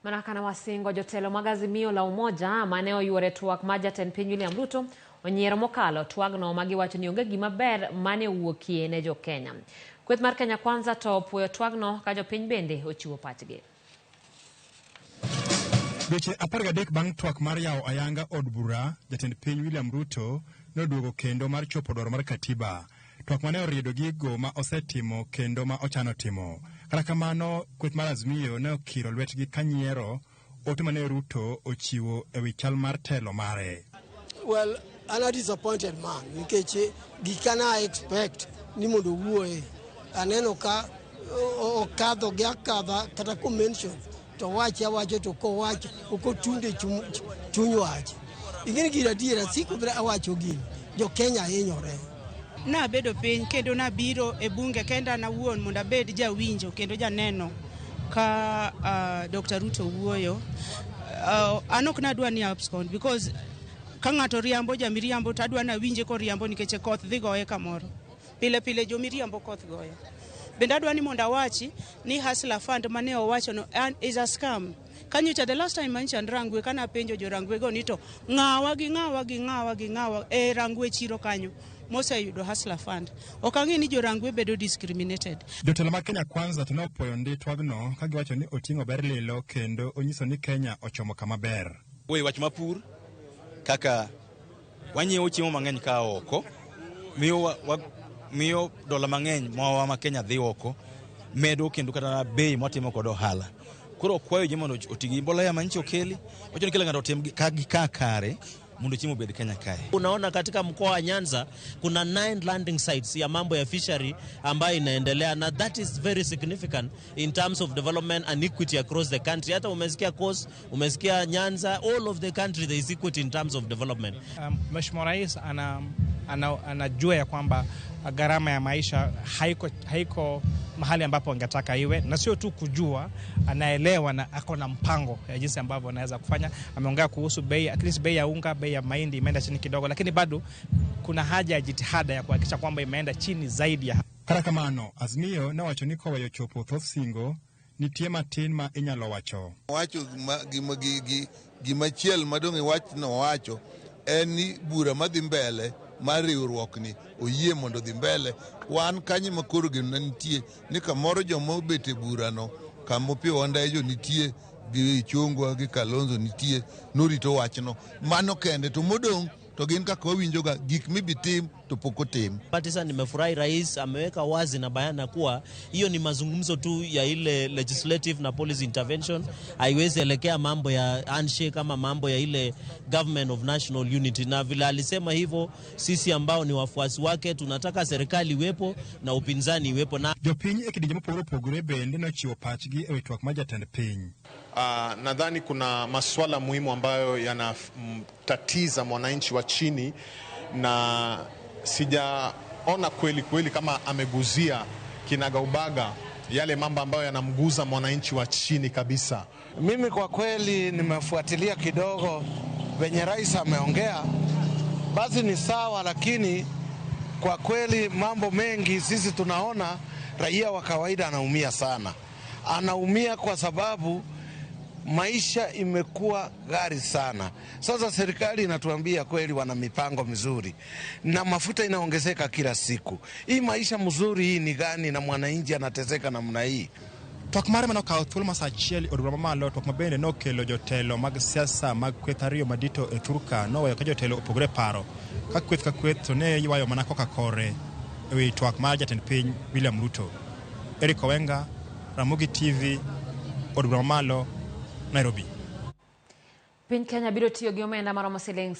Mana kaka wasingo jotelo mag Azimio la Umoja mane oyuore twak mar jatend piny William Ruto onyiero mokalo twagno ma giwacho ni onge gima ber mane owuokie ne jo Kenya. Kweth mar Kenya Kwanza to opuoyo twagno ka jopiny bende ochiwo pachgi. Dweche 13 bang' twak mar yawo ayanga od bura, jatend piny William Ruto noduogo kendo mar chopo dwaro mar katiba. Twak mane oriedo gigo ma osetimo kendo ma ochano timo. Kata kamano, kweth mar Azimio ne okiro lwetgi ka nyiero ote mane Ruto ochiwo e wi chal mar telo mare. Well, an a disappointed man nikech gika na expect ni mondo owuoye. Aneno ka okadho gi akadha kata ko mention to wache awacho to kowacho ok otunde chuny wach. Ing'eni gir adiera siko biro awacho gini jo Kenya hinyore. Nabedo piny kendo nabiro e bunge kenda an awuon mondo abed jawinjo kendo janeno ka Dr. Ruto wuoyo. An ok nadwa ni abscond because ka ng'ato riambo jamiriambo to adwa nawinje koriambo nikech koth dhi goye kamoro. Pile pile jomiriambo koth goyo. Bende adwa ni mondo awachi ni Hustler Fund mane owacho no is a scam. Kanyocha the last time manyicha an Rangwe kana penjo jo Rangwe go ni to ng'awa gi ng'awa gi ng'awa gi ng'awa e Rangwe chiro kanyo moseyudo Hustler Fund. Ok ang'e ni jo Rangwe bedo discriminated. Jotelo mag Kenya Kwanza to ne opuoyo ndi twagno ka giwacho ni oting'o ber lilo kendo onyiso ni Kenya ochomo kama ber. Wuoyi wach mapur kaka wanyiewo chiemo mang'eny ka oko miyo miyo dola mang'eny mawa ma Kenya dhi oko medo kendo kata bei mwatimo kod ohala. Koro kwayo ji mondo oti gi mbolea manyicha okeli, wacho ni kila ng'ato otim ka gi ka kare mondo chiemo obed Kenya kae. Unaona katika mkoa wa Nyanza kuna 9 landing sites ya mambo ya fishery ambayo inaendelea na that is very significant in terms of development and equity across the country. Hata umesikia Coast, umesikia Nyanza, all of the country there is equity in terms of development. Mheshimiwa Rais anajua ya kwamba gharama ya maisha haiko mahali ambapo angetaka iwe, na sio tu kujua, anaelewa na ako na mpango ya jinsi ambavyo anaweza kufanya. Ameongea kuhusu bei, at least bei ya unga, bei ya mahindi imeenda chini kidogo, lakini bado kuna haja ya jitihada ya kuhakikisha kwamba imeenda chini zaidi ya Kata kamano, Azimio nowacho ni koweyo chopo thoth singo, nitie matin ma inyalo wacho. Wacho gimachiel madong' e wachno wacho en ni bura madhi mbele mar riwruokni oyie mondo dhi mbele. Wan kanyo ma koro geno nitie ni kamoro joma obet e burano kama Opiyo Wandayi nitie gi Ichung'wa gi Kalonzo nitie norito wachno. Mano kende to modong' to gin kaka wawinjoga gik mibi tim to pok otim. Sasa nimefurahi rais ameweka wazi na bayana kuwa hiyo ni mazungumzo tu ya ile legislative na policy intervention, haiwezi elekea mambo ya handshake ama mambo ya ile government of national unity. Na vile alisema hivyo, sisi ambao ni wafuasi wake tunataka serikali iwepo na upinzani iwepo. Na Jopiny e kidienje mopogore opogore bende nochiwo pachgi e wi twak mar jatend piny. Nadhani kuna masuala muhimu ambayo yanamtatiza mwananchi wa chini na sijaona kweli kweli kama ameguzia kinagaubaga yale mambo ambayo yanamguza mwananchi wa chini kabisa. Mimi kwa kweli nimefuatilia kidogo venye rais ameongea, basi ni sawa, lakini kwa kweli mambo mengi sisi tunaona raia wa kawaida anaumia sana. Anaumia kwa sababu maisha imekuwa ghali sana. Sasa serikali inatuambia kweli wana mipango mizuri na mafuta inaongezeka kila siku. Hii maisha mzuri hii ni gani na mwananchi anateseka namna hii? Twak mare mane okawo thuolo mar sa achiel e od bura mamalo, twak mabende nokelo jotelo mag siasa mag kweth ariyo madito e thurka noweyo ka jotelo opogore paro ka kweth ka kweth to ne ywayo mana koka kore e wi twak mar jatend piny William Ruto. Eric Owenga, Ramogi TV, od bura mamalo, Nairobi. Piny Kenya biro tiyo gi omenda maromo siling